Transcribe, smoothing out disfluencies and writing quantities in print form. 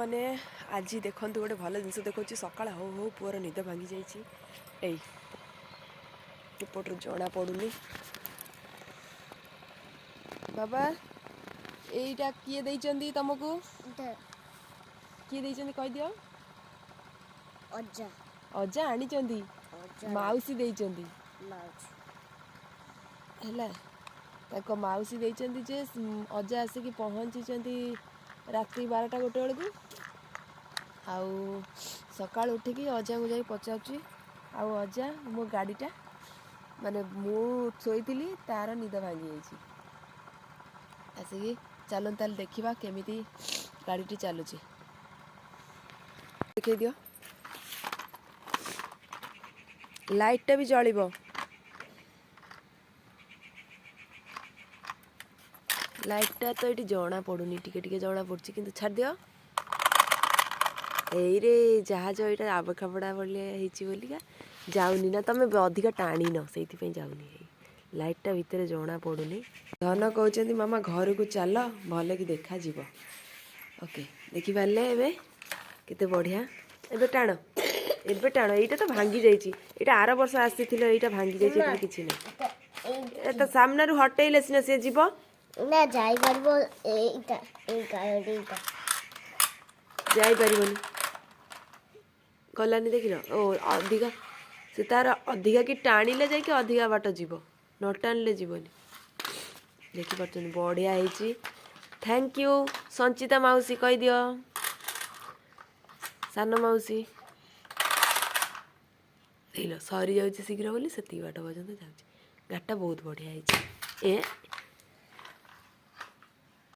ସାଙ୍ଗମାନେ, ଆଜି ଦେଖନ୍ତୁ ଗୋଟେ ଭଲ ଜିନିଷ ଦେଖାଉଛି। ସକାଳ ହଉ ହଉ ପୁଅର ନିଦ ଭାଙ୍ଗି ଯାଇଛି। ଏଇ ଏପଟରୁ ଜଣା ପଡ଼ୁନି। ବାବା, ଏଇଟା କିଏ ଦେଇଛନ୍ତି ତମକୁ? କିଏ ଦେଇଛନ୍ତି କହିଦିଅ। ଅଜା। ଅଜା ଆଣିଛନ୍ତି? ଅଜା। ମାଉସୀ ଦେଇଛନ୍ତି। ମାଉସୀ। ହେଲା, ତାଙ୍କ ମାଉସୀ ଦେଇଛନ୍ତି ଯେ ଅଜା ଆସିକି ପହଞ୍ଚିଛନ୍ତି ରାତି 12ଟା 1 ବେଳକୁ। ଆଉ ସକାଳୁ ଉଠିକି ଅଜାଙ୍କୁ ଯାଇ ପଚାରୁଛି, ଆଉ ଅଜା, ମୋ ଗାଡ଼ିଟା? ମାନେ ମୁଁ ଶୋଇଥିଲି, ତାର ନିଦ ଭାଙ୍ଗି ଯାଇଛି ଆସିକି। ଚାଲନ୍ତୁ ତାହେଲେ ଦେଖିବା କେମିତି ଗାଡ଼ିଟି ଚାଲୁଛି। ଦେଖେଇ ଦିଅ। ଲାଇଟ୍ଟା ବି ଜଳିବ। ଲାଇଟ୍ଟା ତ ଏଇଠି ଜଣା ପଡ଼ୁନି, ଟିକେ ଟିକେ ଜଣା ପଡ଼ୁଛି କିନ୍ତୁ। ଛାଡ଼ିଦିଅ। ଏଇରେ ଜାହାଜ, ଏଇଟା ଆବଖାବଡ଼ା ଭଳିଆ ହେଇଛି ବୋଲିକା ଯାଉନି ନା। ତମେ ଅଧିକା ଟାଣିନ, ସେଇଥିପାଇଁ ଯାଉନି। ଏଇ ଲାଇଟ୍ଟା ଭିତରେ ଜଣା ପଡ଼ୁନି। ଧନ କହୁଛନ୍ତି, ମାମା ଘରକୁ ଚାଲ, ଭଲ କି ଦେଖାଯିବ। ଓକେ, ଦେଖିପାରିଲେ ଏବେ କେତେ ବଢ଼ିଆ। ଏବେ ଟାଣ, ଏବେ ଟାଣ। ଏଇଟା ତ ଭାଙ୍ଗି ଯାଇଛି। ଏଇଟା ଆର ବର୍ଷ ଆସିଥିଲା। ଏଇଟା ଭାଙ୍ଗି ଯାଇଛି, ଏଥିରେ କିଛି ନାହିଁ। ଏ ତ ସାମ୍ନାରୁ ହଟେଇଲେ ସିନା ସିଏ ଯିବ। ନା, ଯାଇପାରିବ ଏଇଟା, ଏଇ ଗାଡ଼ିଟା। ଯାଇପାରିବନି। ଗଲାନି, ଦେଖିଲ? ଓ, ଅଧିକା ସେ ତାର ଅଧିକା କି ଟାଣିଲେ ଯାଇକି ଅଧିକା ବାଟ ଯିବ, ନ ଟାଣିଲେ ଯିବନି। ଦେଖିପାରୁଛନ୍ତି, ବଢ଼ିଆ ହେଇଛି। Thank you Sanchita ମାଉସୀ କହିଦିଅ, ସାନ ମାଉସୀ। ଦେଖିଲ, ସରିଯାଉଛି ଶୀଘ୍ର ବୋଲି ସେତିକି ବାଟ ପର୍ଯ୍ୟନ୍ତ ଯାଉଛି। ଗାଡ଼ିଟା ବହୁତ ବଢ଼ିଆ ହେଇଛି। ଏ